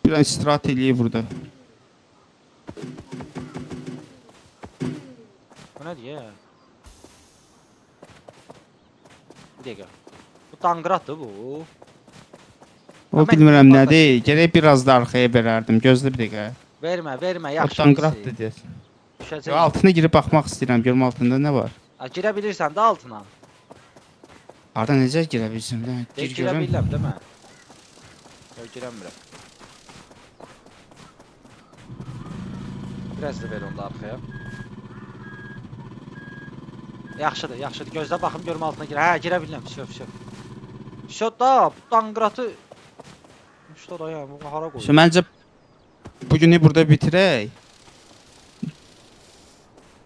Bir an istirahat eləyək burada. Bu nə deyə? Bir dəqiqə. Bu danqratdır bu. O Amma bilmirəm mən- nədir. Gərək biraz da arxaya verərdim. Gözlə bir dəqiqə. Vermə, vermə, O yaxşı. danqratdır deyəsən. Düşəcək. Yo, altına girib baxmaq istəyirəm. Görüm altında nə var. Ha, girə bilirsən də altına. Harda necə girə bilsin? Bir dənə De, gir girə görüm. bilirəm, demə. Yox, girəmirəm. Biraz da ver onu da arxaya. Yaxşıdır, yaxşıdır. Gözlə baxım görüm altına girə. Hə, girə bilirəm. Vəsə, vəsə. Vəsə da, bu danqratı Usta da yəni, bu hara qoyur? Şu məncə bugünü burada bitirək.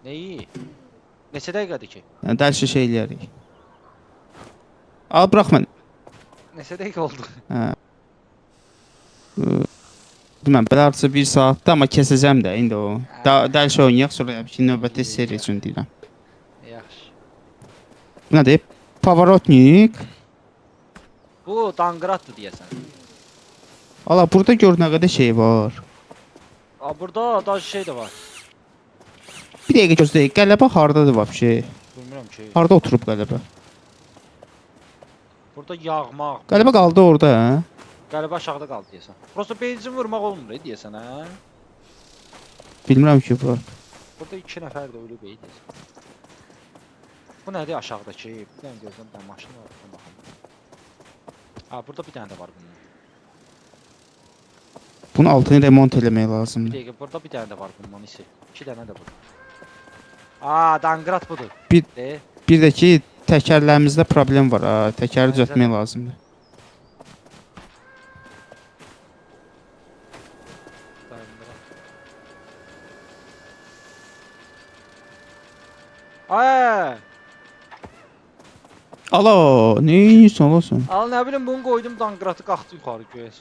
Neyi? Neçə dəqiqədir ki? Yəni dərsi şey eləyərik. Al burax məni. Neçə dəqiqə oldu? Hə. Bilməm, belə hardasa bir saatdır, amma kəsəcəm də indi o. Da dərsi oynayaq sonra ki, növbəti seriya üçün deyirəm. Yaxşı. Bu nədir? Pavarotnik. Bu danqratdır deyəsən. Ala burada gör nə qədər şey var. A burada da şey də var. Bir dəqiqə gözləyək. Qələbə hardadır vəbşe? Bilmirəm ki. Harda oturub qələbə? Burada yağmaq. Qələbə qaldı orada, hə? Qələbə aşağıda qaldı deyəsən. Prosta benzin vurmaq olmur deyəsən, hə? Bilmirəm ki, bura. Burada 2 nəfər də ölüb deyəsən. Bu nədir aşağıdakı? Bir dənə gözləm, bir dənə maşın var, buna baxım. Ha, burada bir dənə də var bunun. Bunun altını remont eləmək Bir lazımdır. dəqiqə, burada bir dənə də var bundan isi. 2 dənə də burada. Aa, danqrat budur. Bir- De. Bir də ki, təkərlərimizdə problem var ha. Təkəri Məncə də. düzəltmək lazımdır. Danqrat. Ay, Alo, nə edirsən olsun? al nə bilim bunu qoydum danqratı qalxdı yuxarı göyə.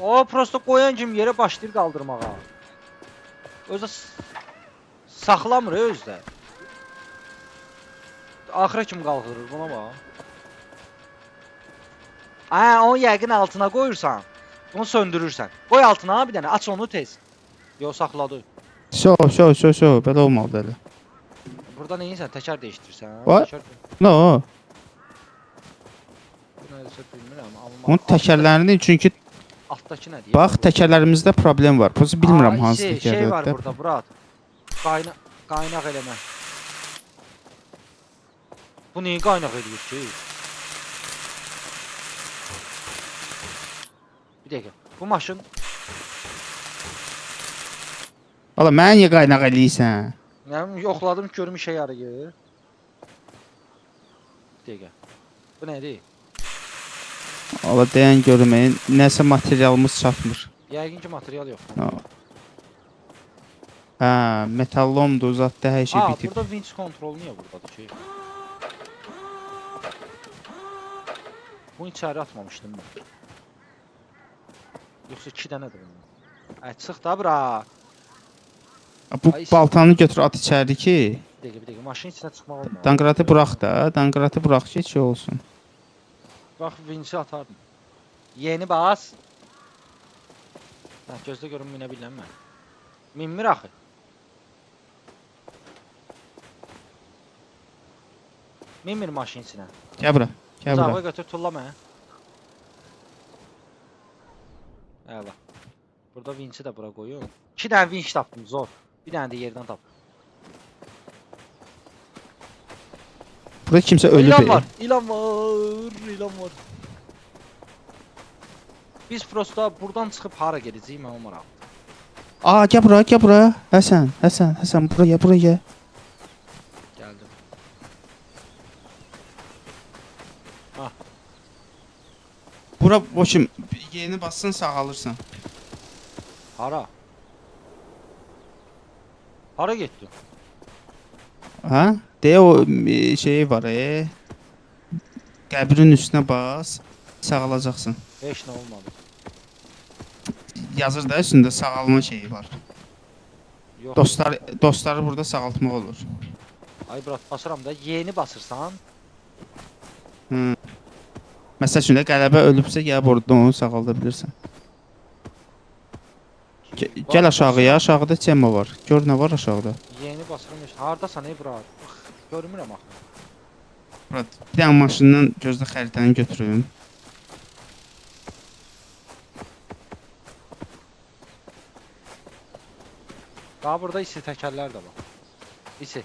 O prosta qoyan kimi yerə başlayır qaldırmağa. Özü saxlamır özü də. Axıra kimi qaldırır buna bax. Hə, onu yəqin altına qoyursan. Bunu söndürürsən. Qoy altına bir dənə, aç onu tez. Yox, saxladı. Şo, şo, şo, şo, belə olmalıdır elə. Burada nə edirsən? Təkər dəyişdirirsən. What? Təkər. Nə o? Bu nədirsə bilmirəm, amma Onun təkərlərini çünki altdakı nə deyir? bax təkərlərimizdə problem var. Prosta bilmirəm Aa, hansı şey, şey var təkərdədir. burada Murat. Qaynaq eləmə. Bu niyə qaynaq eləyir ki? Bir dəqiqə. Bu maşın Ala mənə niyə qaynaq eləyirsən? nə bilim, yoxladım görüm işə yarayır. Bir dəqiqə. Bu nədir? Ala deyən görməyin, nəsə materialımız çatmır. Yəqin ki material yoxdur. Ha. Hə, metallomdur, uzatdı, hər şey Aa, bitib. burada winch kontrol niyə buradadır ki? Bunu içəri atmamışdım mən. Yoxsa 2 dənədir bundan. Ay çıx da bura. Bu Ay, baltanı götür at içəri ki, Bir dəqiqə, bir dəqiqə. Maşının içinə çıxmaq olmur. danqratı burax da, danqratı burax ki, şey olsun. Bax winch'i atardım. Yeni bas. Hə, gözlə görüm minə bilirəm mən. Minmir axı. Minmir maşının içinə. Gəl bura, gəl bura. Uzağa götür tulla mənə. Əla. Burada vinçi də bura qoyum. 2 dənə vinç tapdım, zor. Bir dənə də yerdən tapdım. Burada kimsə ölüb. İlan var, ilan var, ilan var. Biz prosta buradan çıxıb hara gedəcəyik, mən o maraqlıdır. Aa, gəl bura, gəl bura. Həsən, Həsən, Həsən, bura gəl, bura gəl. Gəldim. Bura boşum, yeni bassın sağalırsan. Hara? Hara getdin? Ha? Deyə o şeyi var, e. Qəbrin üstünə bas, sağalacaqsan. Heç nə olmadı. Yazır da üstündə sağalma şeyi var. Yox. Dostlar, dostları burada sağaltmaq olur. Ay brat basıram da. Yeni basırsan. Hı. Məsəl üçün də qələbə ölübsə, gəlib orada onu sağalda bilirsən. Gəl aşağıya, aşağıda tema var. Gör nə var aşağıda. Yeni basıram heç. Hardasan ey bura? Ix, görmürəm axı. Murat, bir dənə maşından gözlə xəritəni götürüm. Daha burada isi təkərlər də var. İsi.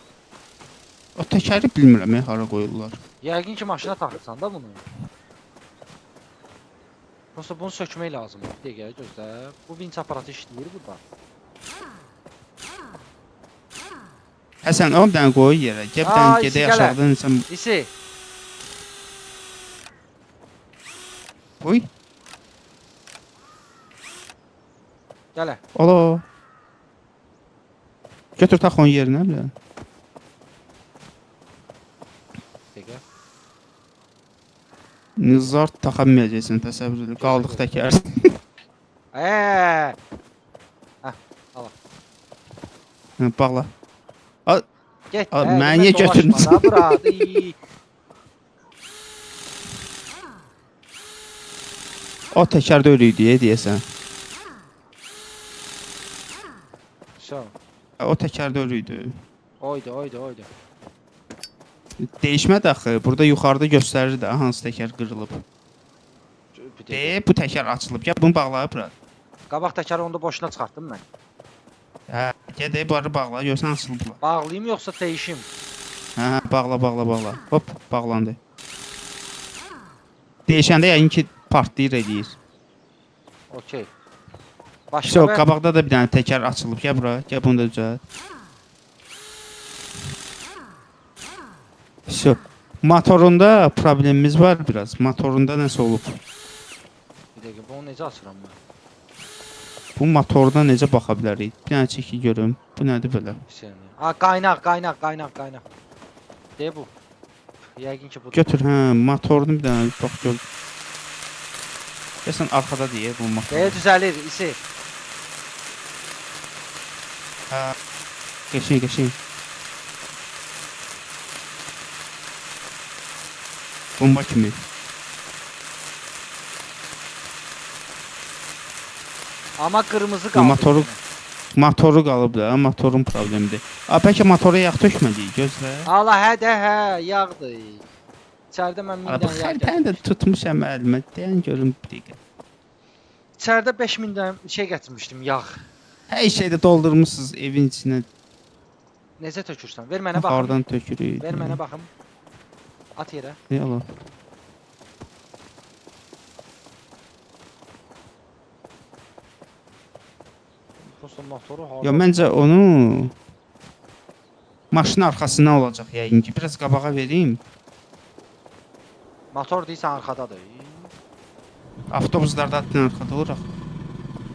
O təkəri bilmirəm, hara qoyurlar. Yəqin ki maşına taxırsan da bunu. Prosta bunu sökmək lazımdır. Bir dəqiqə gözlə. Bu vinç aparatı işləyir burada. Həsən, o bir dənə qoy yerə. Gəl bir dənə Aa, gedək isi gələ. aşağıdan sən İsi. qoy. Gələ. Ola. Götür tax onun yerinə bir dənə. Bir dəqiqə. Nizar taxa bilməyəcəksən, təsəvvür elə. Qaldıq təkər. Eee. Hə, bağla. Get. A, ə, məni niyə dolaşma götürmüsən? da Bura. İy. O təkər də ölü idi, deyəsən. So. O təkər də ölü idi. Oydu, oydu, oydu. Değişmədi axı. Burada yuxarıda göstərir də hansı təkər qırılıb. Bir dəqiqə. De, bu təkər açılıb. Gəl bunu bağla bura. Qabaq təkəri onda boşuna çıxartdım mən. Hə, gəl də bunları bağla, görsən açılıblar. Bağlayım yoxsa dəyişim? Hə, hə, bağla, bağla, bağla. Hop, bağlandı. Dəyişəndə yəqin ki partlayır eləyir. Okey. Başqa Yox, bə- qabaqda da bir dənə təkər açılıb. Gəl bura, gəl bunu da düzəlt. Vso. Motorunda problemimiz var biraz. Motorunda nəsə olub. Bir dəqiqə, bunu necə açıram mən? Bu motoruna necə baxa bilərik? Bir dənə çəkil görüm. Bu nədir belə? Bir saniyə. A, qaynaq, qaynaq, qaynaq, qaynaq. De bu. Yəqin ki budur. Götür, hə, motorunu bir dənə bax gör. Deyəsən arxada deyə bu motor. De düzəlir, isi. Hə. Qəşəng, qəşəng. Bomba kimi. Amma qırmızı qaldı. Motoru- yenə. Motoru qalıb da, motorun problemidir. A, bəlkə motora yağ tökmədik, gözlə. Allah hə də hə, yağdır. İçəridə mən 1000 A, bu dənə yağ xəritəni də gətirmişdim. tutmuşam əlimə. Deyən görüm bir dəqiqə. İçəridə 5000 dənə şey gətirmişdim, yağ. Hər şeydə doldurmusunuz evin içinə. Necə tökürsən? Ver mənə baxım. Hardan tökürük? Ver mənə baxım. At yerə. Ey Allah. Prosta motoru harda? Ya məncə onu maşın arxasından olacaq yəqin ki. Biraz qabağa verim. Motor deyirsən arxadadır. Avtobuslarda atın arxada olur axı.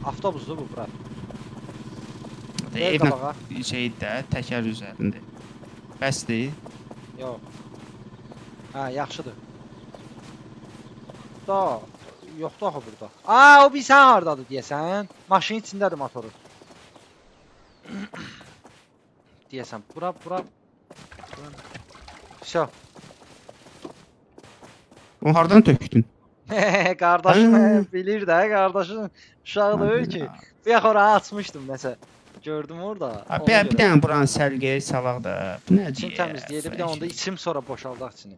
Avtobusdur bu bura. Ver Evlə qabağa. şeydə təkər üzərində. Bəsdir. Yox. Hə, yaxşıdır. Da, yoxdur axı burada. Aa, o bilsən hardadır deyəsən. Maşının içindədir motoru. Deyəsən, bura, bura. Bura. Vso. Onu hardan tökdün? Qardaşın Hə. bilir də, qardaşın uşağı deyil ki. Bayaq oranı açmışdım nəsə. Gördüm orada. Ha, ona bir, bir görə. dənə buranı səliqəyə salaq da. Bu nədir? İçini təmizləyək də, bir də onda içim sonra boşaldaq içini.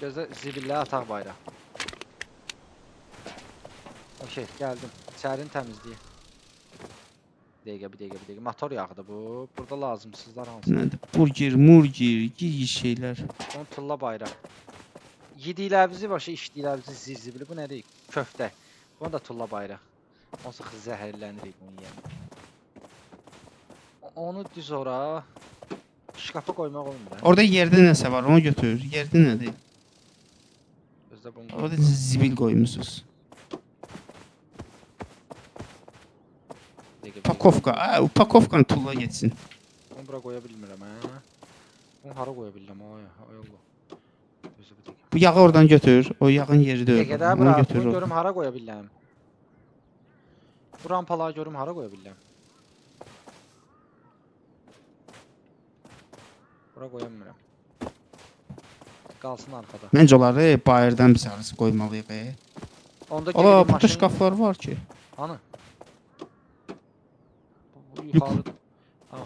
Gözlə zibilləri ataq bayıra. Okey, gəldim. İçərini təmizləyək. Bir dəqiqə, bir dəqiqə, bir dəqiqə. Motor yağıdır bu. Burada lazımsızlar hansı? Nədir? Burger, murgir, giy şeylər. Onu tulla bayıra. Yediklərimizi başı içdiklərimizi zirzibili. Bu nədir? Köftə. Bunu da tulla bayıra. Onsuz zəhərlənirik bunu yeyəndə. Onu düz ora şkafa qoymaq olmur. Hə? Orada yerdə nəsə var, onu götür. Yerdə nədir? Gözlə bunu. Orada zibil qoymusunuz. Bir dəqiqə, bir dəqiqə. Pakovka. A, upakovkanı tulla getsin. Onu bura qoya bilmirəm hə. Bunu hara qoya bilirəm ay, ay Allah. Gözlə bir dəqiqə. Bu yağı oradan götür. O yağın yeri Bir deyil. dəqiqə də Onu bura, götür. bunu oradan. görüm hara qoya bilirəm. Bu rampaları görüm hara qoya bilirəm. Bura qoya bilmirəm. Qalsın arxada. Məncə onları bayırdan biz arası qoymalıyıq. Onda Ala, gedirik burada maşın. şkaflar var ki. Hanı? Bu yuxarıdır. Ha.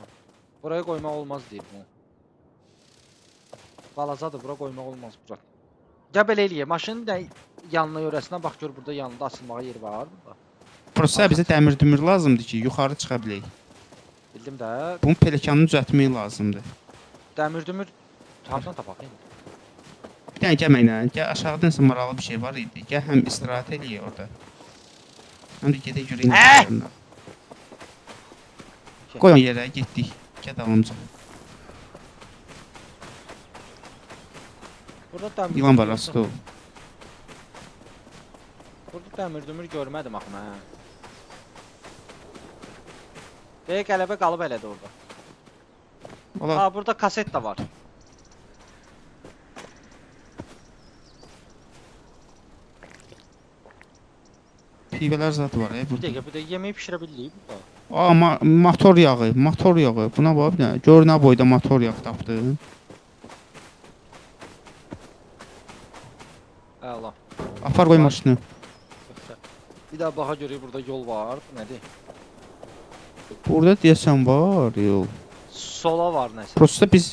Buraya qoymaq olmaz deyir bunu. Balacadır, bura qoymaq olmaz bura. Gəl belə eləyək. Maşının da yanına yörəsinə bax gör burada yanında açılmağa yer var burada. Prosta bizə dəmir dümür lazımdır ki, yuxarı çıxa bilək. Bildim də. Bunun pelekanını düzəltmək lazımdır. Dəmir dümür hardan tapaq indi? Bir dənə gəl mənlə. Gəl aşağıdan isə maraqlı bir şey var idi. Gəl həm istirahət eləyək orada. Həm də gedək görək nə Əh! var onda. Qoy onu yerə, getdik. Gəl dalımca. Burada dəmir İlan var, dümür rastı ol. Burada dəmir dümür görmədim axı mən. Deyə qələbə qalıb elə də orada. Ola, Ha, burada kaset də var. Pivələr zat var, Bir burada. dəqiqə, bir dəqiqə yeməyi bişirə bilirik burada. Aa, motor yağı, motor yağı. Buna bax bir dənə. Gör nə boyda motor yağı tapdım. Əla. Apar qoy maşını. Bir daha baxa görək burada yol var. Bu nədir? Burada deyəsən var, yox. Sola var nəsə. Prosta biz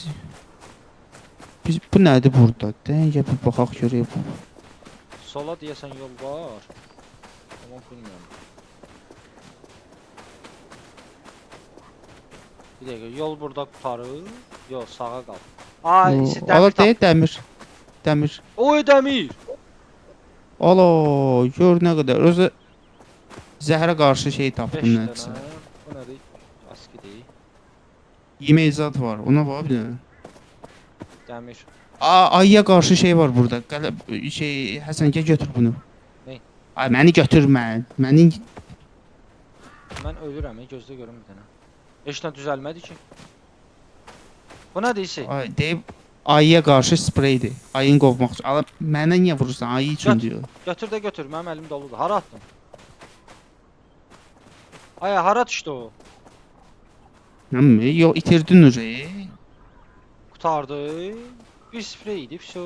bu nədir burada? Dəqiqə bir baxaq görək bu. Sola deyəsən yol var. Amma bilmirəm. Bir dəqiqə, yol burada qurtarır. Yox, sağa qal. Ay, isi Ala dəmir tap. deyə dəmir. Dəmir. Oy dəmir. Ala, gör nə qədər. Özü zəhərə qarşı şey 5 tapdım nədirsə. dənə. Bu nədir? Askidir. Yemək zad var. Ona bax bir dənə. Dəmir. Aa, ayıya qarşı şey var burada. Qələ şey Həsən gəl götür bunu. Nə? Ay məni götürmə. Məni Mən ölürəm, gözlə görüm bir dənə. Heç nə düzəlmədi ki. Bu nədir isi? ay deyib ayıya qarşı spreydir. Ayını qovmaq üçün. Ala mənə niyə vurursan? Ayı üçün Göt. deyir. Götür də götür, mənim əlim doludur. Hara atdın? Ay, hara düşdü o? Nəmi? Yox, itirdin uje. Qurtardı. Bir sprey idi, vəsə.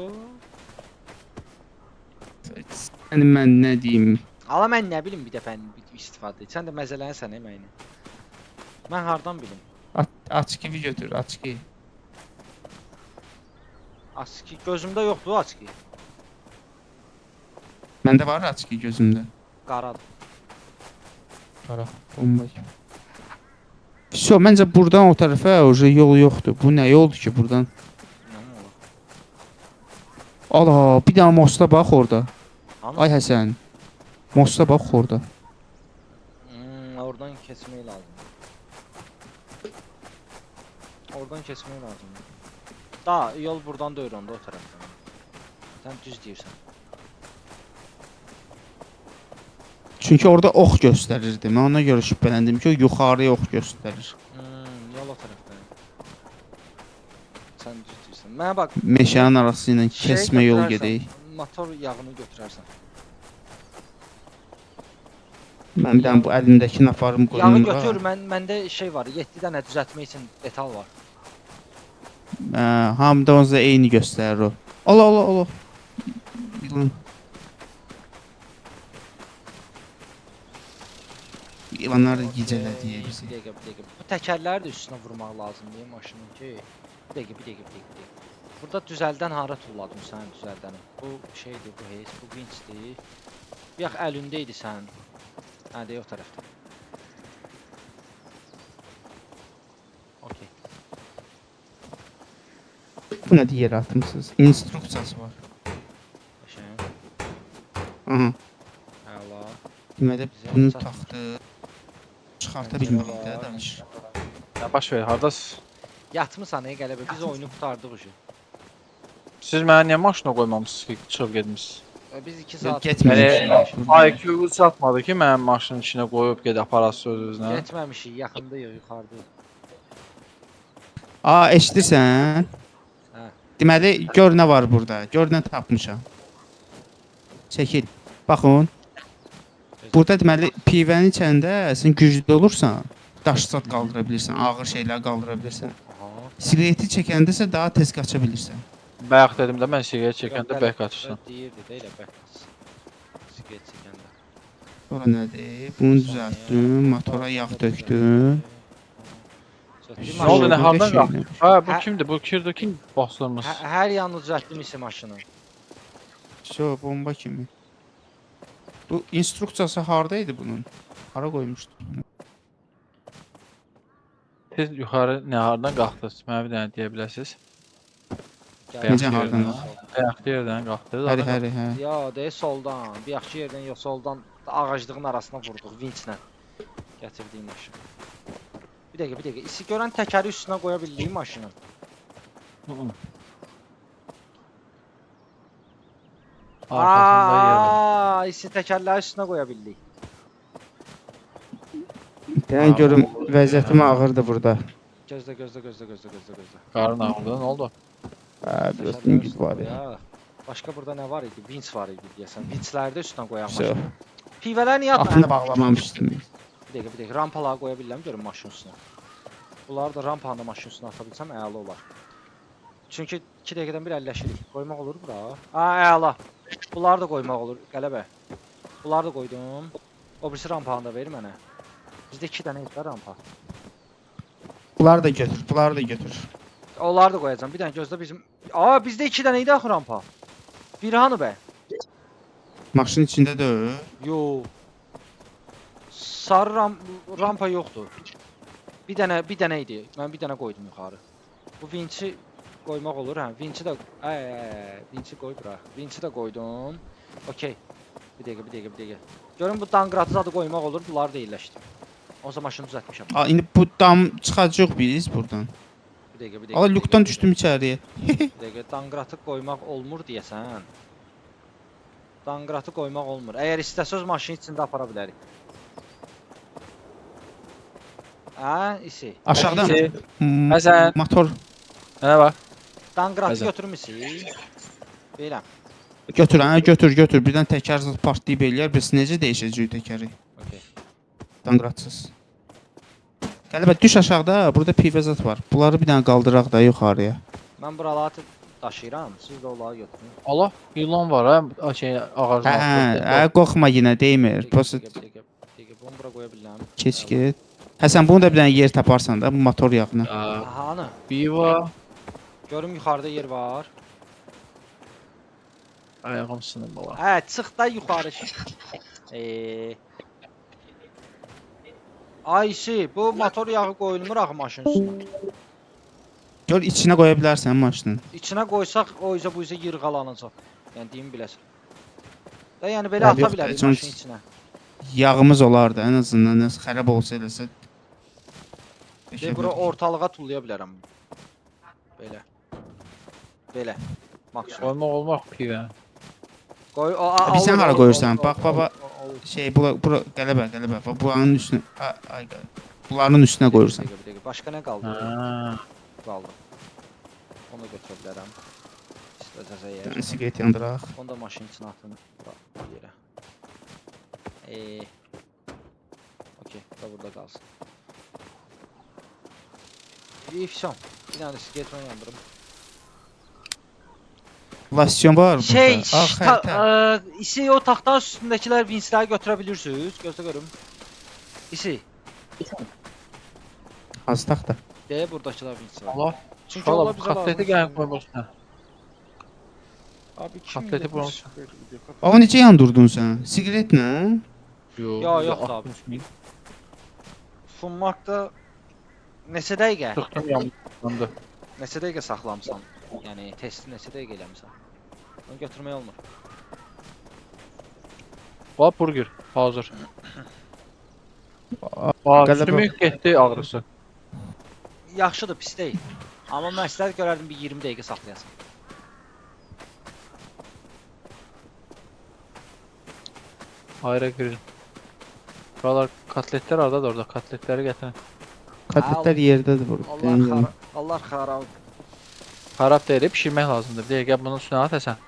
Yəni mən nə deyim? Ala mən nə bilim bir dəfə istifadə et. Sən də məzələnsən məyini. Mən hardan bilim? Açkivi götür, açki. Aski gözümdə yoxdur aski. Məndə var açki gözümdə. Qaradır. Qara, bomba kimi. Vəsə, məncə burdan o tərəfə uje yol yoxdur. Bu nə yoldur ki burdan? Nə olar? Ala, bir dənə mosta bax orada. Hanı? Ay Həsən. Mosta bax orada. Oradan keçmək lazımdır. Oradan keçmək lazımdır. Da, yol burdan deyil onda o tərəfdən. Sən düz deyirsən. Çünki orada ox göstərirdi. Mən ona görə şübhələndim ki, o yuxarıya ox göstərir. Yol o tərəfdən. Sən düz deyirsən. Mənə bax, Meşənin arası ilə şey kəsmə yol götürərsən, gedək. Motor yağını götürərsən. Mən bir dənə bu əlimdəkini aparım Yağı qoyum. götür, məndə şey var, 7 dənə düzəltmək üçün detal var. Hə, hamıda onsuz da eyni göstərir o. Allah Allah Allah. İlan. İlanlar da gecələdi Okey, bizi. Bir dəqiqə, bir dəqiqə. Bu təkərləri də üstünə vurmaq lazımdır maşının ki. Bir dəqiqə, bir dəqiqə, bir dəqiqə. Bir dəqiqə. Burada düzəldən hara tulladın sən düzəldəni? Bu şeydir, bu heç, bu vinçdir. Bayaq əlində idi sənin. Hə, deyə o tərəfdə. Okey. Bu nədir yerə atmısınız? İnstruksiyası var. Qəşəng. Aha. Əla. Deməli Bizə bunu çatmır. taxdı. Çıxarta bilmirik də danış. Nə baş verir? Hardasınız? Yatmısan ey qələbə, biz oyunu qurtardıq uje. Siz mənə niyə maşına qoymamısınız ki, çıxıb getmisiniz? Biz 2 saat Getməmişik. Yəni IQ çatmadı ki, mənim maşının içinə qoyub gedə aparasınız öz-özünə. Getməmişik, yaxındayıq, yuxarıdayıq. Aa, eşidirsən? Hə. Deməli gör nə var burada. Gör nə tapmışam. Çəkil. Baxın. Burada deməli pivəni içəndə sən güclü olursan, daş zad qaldıra bilirsən, ağır şeylər qaldıra bilirsən. Aha. Siqareti çəkəndə isə daha tez qaça bilirsən. Bayaq dedim də mən siqaret çəkəndə bərk açırsan. Deyirdi də elə bərk qaçsın. Siqaret çəkəndə. Sonra nədir? Bunu düzəltdim, motora yağ tökdüm. Düzəltdim Nə oldu, maşını. nə hardan Burada qalxdı? şey- Ha, bu Hə- kimdir? Bu kirdir kim basdırmış? Hər yanını düzəltdim isə maşının. Şo, bomba kimi. Bu instruksiyası harda idi bunun? Hara qoymuşdu bunu? Tez yuxarı nə hardan qalxdınız? Mənə bir dənə deyə bilərsiniz. Gəl. Necə hardan qalxdı? Bayaqki yerdən qalxdınız. Həri, həri, hə. Ya, deyə soldan, bir yaxşı yerdən yox, soldan ağaclığın arasına vurduq vinçlə. Gətirdiyim maşın. Bir dəqiqə, bir dəqiqə. İsi görən təkəri üstünə qoya bildiyim maşının. Arxasında yer var. Aa, isi təkərləri üstünə qoya bildik. Deyən görüm vəziyyətim ağırdır burada. Gözlə, gözlə, gözlə, gözlə, gözlə, gözlə. Qarın ağrıdı, nə oldu? Hə, biraz Təkərləri dingil üstünə var ya. qoyaq. Başqa burada nə var idi? Vinç var idi deyəsən. Vinçləri də üstünə qoyaq Vso. maşının. Pivələri niyə atma? Qapını bağlamamışdım. Bir dəqiqə, bir dəqiqə. Rampaları qoya bilirəm görüm maşın üstünə. Bunları da rampanı da maşın üstünə ata bilsəm əla olar. Çünki 2 dəqiqədən bir əlləşirik. Qoymaq olur bura. Ha, əla. Bunları da qoymaq olur, qələbə. Bunları da qoydum. O birisi rampanı da ver mənə. Bizdə 2 dənə idi rampa. Bunları da götür, bunları da götür. Onları da qoyacağam. Bir dənə gözlə bizim. Aa, bizdə 2 dənə idi axı rampa. Biri hanı bə? Maşının içində də. Yo. Sarı rampa yoxdur. Bir dənə, bir dənə idi. Mən bir dənə qoydum yuxarı. Bu vinçi qoymaq olur hə. Vinçi də ay, ay, ay, vinçi qoy bura. Vinçi də qoydum. Okey. Bir dəqiqə, bir dəqiqə, bir dəqiqə. Görün bu danqratı zadı qoymaq olur. Bunları da yerləşdim. Onsa maşını düzəltmişəm. A, indi bu dam çıxacaq biz buradan. Bir dəqiqə, bir dəqiqə. Ala bir lükdən dəqiqə, düşdüm içəriyə. Bir dəqiqə, danqratı qoymaq olmur deyəsən. Danqratı qoymaq olmur. Əgər istəsəz maşının içində apara bilərik. Hə, isi. Aşağıdan İsi. Həsən. motor Mənə bax. Danqratı Həsən. götürmüsüz? Deyirəm. götür, hə, götür, götür. Birdən təkər zad partlayıb eləyər. Biz necə dəyişəcəyik təkəri? Okey. Danqratsız. Qələbə düş aşağıda, burada pivə zad var. Bunları bir dənə qaldıraq da yuxarıya. Mən buraları daşıyıram, siz də onları götürün. Allah, yılan var ha, şey ağacın Hə, altında. hə, qorxma yenə deymir. Bir dəqiqə, Prosta bir dəqiqə, bir dəqiqə, bir dəqiqə. Bunu bura qoya bilirəm. keç get. Həsən bunu da bir dənə yer taparsan da bu motor yağına. Aa, Hanı? Piva. Görüm yuxarıda yer var. Ayağım sınıb bala. Hə, çıx da yuxarı. Ayşi, bu motor yağı qoyulmur axı maşın üstünə. Gör içinə qoya bilərsən maşının. İçinə qoysaq o üzə bu üzə yırğalanacaq. Yəni deyim biləsən. Da yəni belə Hə, ata yox da, bilərik heç onu- maşının içinə. Yağımız olardı ən azından nəsə xarab olsa eləsə. De bura ortalığa tullaya bilərəm. Belə. Belə. Maksimum. Qoymaq olmaz pivə. Qoy, o, a, Abi sən olur, hara olur, qoyursan? olur, Bax, olur, baba. olur, olur. Şey bura, bura qələbə, qələbə. Bax buranın üstünə. Ay, ay qələbə. Bunların üstünə qoyursan. Bir dəqiqə, bir dəqiqə. Başqa nə qaldı? Ha. Qaldı. Onu da götürə bilərəm. İstəsəz Bir əgər. dənə siqaret yandıraq. Onu da maşının içinə atın. Bura bir yerə. Okey, bu da burada qalsın. İyi, vəsə. Bir dənə də siqaret mən yandırım. Lasyon var burada. Şey, Ağ xəritə. İsi o taxtanın üstündəkilər vinsləri götürə bilirsiniz. Gözlə görüm. İsi, Hansı taxta? deyə burdakılar vinslər. Allah. Çünki Valla onlar bu bizə lazım. kotleti gəlin qoymaq üstünə. Abi kim Kotleti buranın Baba necə yandırdın sən? Siqaretlə? Yox. Ya, yox da abi. Funmarkda neçə dəqiqə? Çıxdım yandı. Neçə dəqiqə saxlamısan? Yəni testi neçə dəqiqə eləmisən? Onu götürmək olmur. Bax burger hazır. Aa, Bax qələbə- sümük getdi ağrısı. Yaxşıdır, pis deyil. Amma məsləhət görərdim bir 20 dəqiqə saxlayasan. Ayrı grill. Buralar kotletlər hardadır orada? Kotletləri gətirin. Kotletlər yerdədir burada. Allah xarab, Allah xarab. Xarab deyil, bişirmək lazımdır. Bir dəqiqə bunun üstünə at Həsən.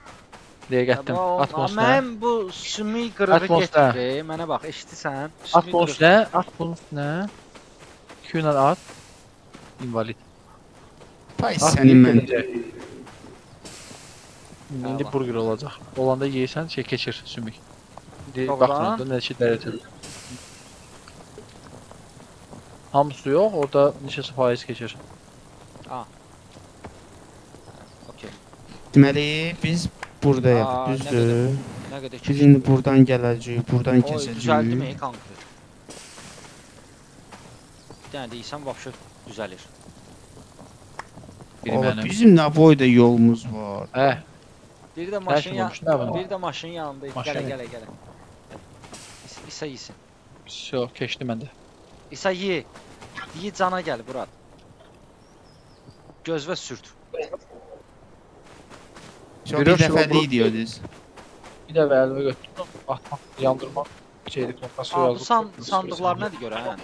Bir dəqiqə getdim. At bunun üstünə. Mənim bu sümük qırığı At bunun üstünə. getdi. Mənə bax, eşidirsən? At Sümük bunun qırığı. üstünə, at bunun üstünə. Q ilə at. İnvalid. Pay At sənin mən. gedəcək. İndi Əla. burger olacaq. Olanda yeyirsən, şey keçir sümük. İndi Doğrudan? baxın da neçə dərəcədir. Hamısı yox, orada neçəsi faiz keçir. Okey. Deməli biz buradayıq, Aa, nə düzdür? Nə qədər Biz keçir. indi buradan gələcəyik, buradan Oy, düzəldi mi keçəcəyik. kanka? Bir dənə deyirsən vəbşə düzəlir. Biri Ola, mənim. bizim nə boyda yolumuz var. Hə, Biri də hər maşın şey ya olmuş, nə var? biri də maşının yanında. Maşın. Gələ gələ gələ. İsa yesin. Yox, keçdi məndə. İsa ye. Ye cana gəl bura. Gözvə sürt. Çox Görürsün, bir o dəfəlik deyirdiz. Bir dəfə əlimə götürdüm, atmaq, yandırmaq şeydi, knopkası Aa, bu yazdım. sandıqlar nədir görə hə?